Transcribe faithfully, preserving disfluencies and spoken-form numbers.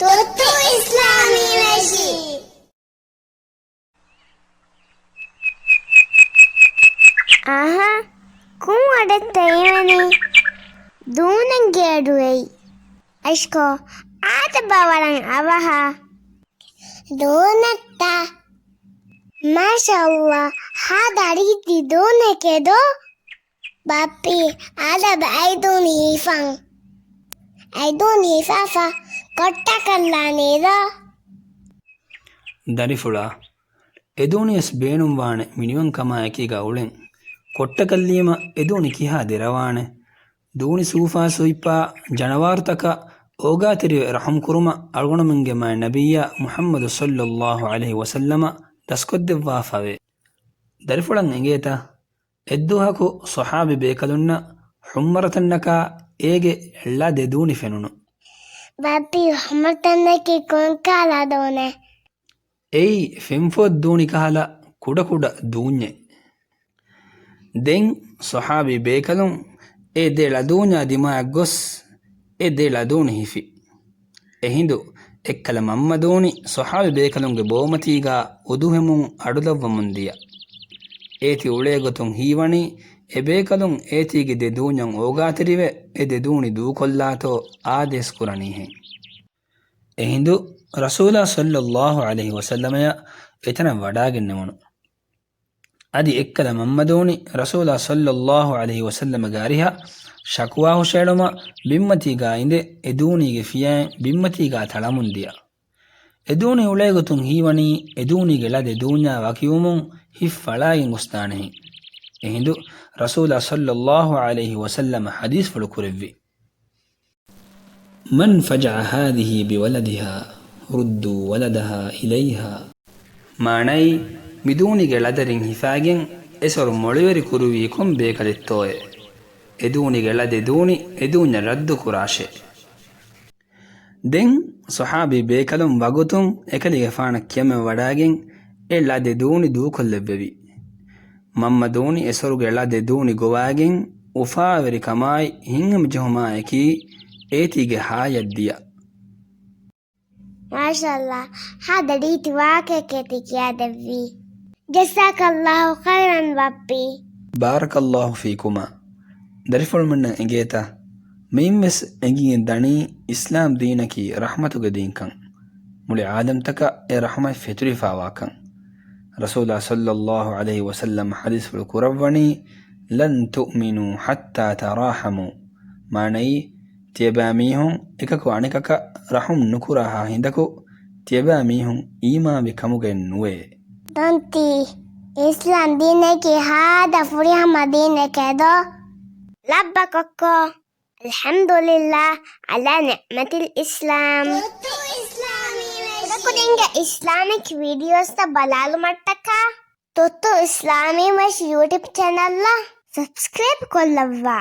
ތުއްތު އިސްލާމީ ވެށި. އަހަ، ކޮން އަޑެއްތަ އެވަނީ؟ ދޫނެއްގެ އަޑު އެއީ. އައިސްކޮ، އާދެބާ ވަރަށް އަވަހަށް. ދޫނެއްތަ؟ މާޝާﷲ، ހާދަ ރީތި ދޫނެކޭ ދޯ. ބައްޕީ، އާދެބަ އައި ދޫނި ހިފަން. އައި ދޫނި ހިފާފަ ކޮއްޓަކަށްލާނީ ދޯ. ދަރިފުޅާ، އެދޫނިވެސް ބޭނުންވާނެ މިނިވަންކަމާ އެކީގަ އުޅެން. ކޮއްޓަކަށްލީމަ އެދޫނި ކިހާ ދެރަވާނެ؟ ދޫނި ސޫފާސުއިއްޕާ ޖަނަވާރުތަކަށް އޯގާތެރިވެ ރަޙުމް ކުރުމަށް އަޅުގަނޑުމެންގެ މާތް ނަބިއްޔާ މުޙައްމަދު ޞައްލައްލާހު ޢަލައިހި ވަސައްލަމަ ދަސްކޮށްދެއްވާފަވޭ. ދަރިފުޅަށް އެނގޭތަ؟ އެއްދުވަހަކު ޞަޙާބީ ބޭކަލުންނަށް ޙުއްމަރަތަންނަކާ އޭގެ ޅަ ދެ ދޫނި ފެނުނު. ބައްޕީ، ޙުއްމަރަތަންނަކީ ކޮންކަހަލަ ދޫނެއް؟ އެއީ ފެންފޮތް ދޫނި ކަހަލަ ކުޑަކުޑަ ދޫންޏެއް. ދެން ޞަޙާބީ ބޭކަލުން އެ ދެ ޅަދޫންޏާ ދިމާއަށް ގޮސް އެ ދެ ޅަދޫނި ހިފި. އެހިނދު އެއްކަލަ މަންމަ ދޫނި ޞަޙާބީ ބޭކަލުންގެ ބޯމަތީގާ އުދުހެމުން އަޑުލައްވަމުން ދިޔަ. އޭތި އުޅޭގޮތުން ހީވަނީ އެ ބޭކަލުން އޭތީގެ ދެ ދޫންޏަށް އޯގާތެރިވެ އެ ދެ ދޫނި ދޫކޮށްލާތޯ އާދޭސް ކުރަނީހެން. އެހިނދު ރަސޫލާ ޞައްލައްލާހު ޢަލައިހި ވަސައްލަމަޔަށް އެތަނަށް ވަޑާގެންނެވުނު. އަދި އެއްކަލަ މަންމަ ދޫނި ރަސޫލާ ޞައްލައްލާހު ޢަލައިހި ވަސައްލަމަގެ އަރިހަށް ޝަކުވާ ހުށައެޅުމަށް ބިންމަތީގާ އިނދެ އެ ދޫނީގެ ފިޔައިން ބިންމަތީގާ ތަޅަމުން ދިޔަ. އެ ދޫނި އުޅޭގޮތުން ހީވަނީ އެ ދޫނީގެ ޅަ ދެ ދޫންޏާ ވަކިވުމުން ހިތް ފަޅާގެން ގޮސްދާނެހެން. އެހިނދު ރަސޫލާ ޞައްލައްލާހު ޢަލައިހި ވަސައްލަމަ ޙަދީޘްފުޅު ކުރެއްވި. من فجع هذه بولدها ردوا ولدها إليها. މާނައީ، މި ދޫނިގެ ޅަ ދެ ރިން ހިފާގެން އެސޮރު މޮޅިވެރި ކުރުވީ ކޮން ބޭކަލެއްތޯއޭ؟ އެ ދޫނިގެ ޅަ ދެ ދޫނި އެ ދޫންޏަށް ރައްދު ކުރާށޭ. ދެން ޞަޙާބީ ބޭކަލުން ވަގުތުން އެކަލޭގެފާނަށް ކިޔަމަން ވަޑާގެން އެ ޅަ ދެ ދޫނި ދޫކޮށްލެއްވެވި. މަންމަ ދޫނި އެސޮރުގެ ޅަ ދެ ދޫނި ގޮވާގެން އުފާވެރިކަމާއި ހިތްހަމަޖެހުމާއެކީ އޭތީގެ ހާޔަށް ދިޔަ. މާޝާﷲ، ހާދަ ރީތި ވާހަކައެކޭ ތި ކިޔާދެއްވީ. ޖަޒާކަﷲ ޚައިރަން ބައްޕީ. ބާރަކަﷲ ފީކުމާ. ދަރިފުޅުމެންނަށް އެނގޭތަ؟ މިއިންވެސް އެނގިގެން ދަނީ އިސްލާމް ދީނަކީ ރަޙްމަތުގެ ދީންކަން، މުޅި ޢާލަމްތަކަށް އެ ރަޙުމަތް ފެތުރިފާވާކަން. ރަސޫލާ ޞައްލައްލާހު ޢަލައިހި ވަސައްލަމަ ޙަދީޘްފުޅު ކުރައްވަނީ، لن تؤمنوا حتى تراحموا. މާނައީ، ތިޔަބައިމީހުން އެކަކު އަނެކަކަށް ރަޙުމް ނުކުރާހާ ހިނދަކު ތިޔަބައިމީހުން އީމާންވި ކަމުގައެއް ނުވޭ. ދަންތީ، އިސްލާމް ދީނަކީ ހާދަ ފުރިހަމަ ދީނެކޭ ދޯ؟ ލައްބަ ކޮއްކޮ. އަލްޙަމްދުލިއްލާހް ޢަލާ ނިޢްމަތިލް އިސްލާމް. ތުއްތު އިސްލާމީ ވެށި. ކުޑަކުދިންގެ އިސްލާމިކް ވީޑިއޯސްތައް ބަލާލުމަށްޓަކާ ތުއްތު އިސްލާމީ ވެށި ޔޫޓިއުބް ޗެނަލްއަށް ސަބްސްކްރައިބް ކޮށްލައްވާ.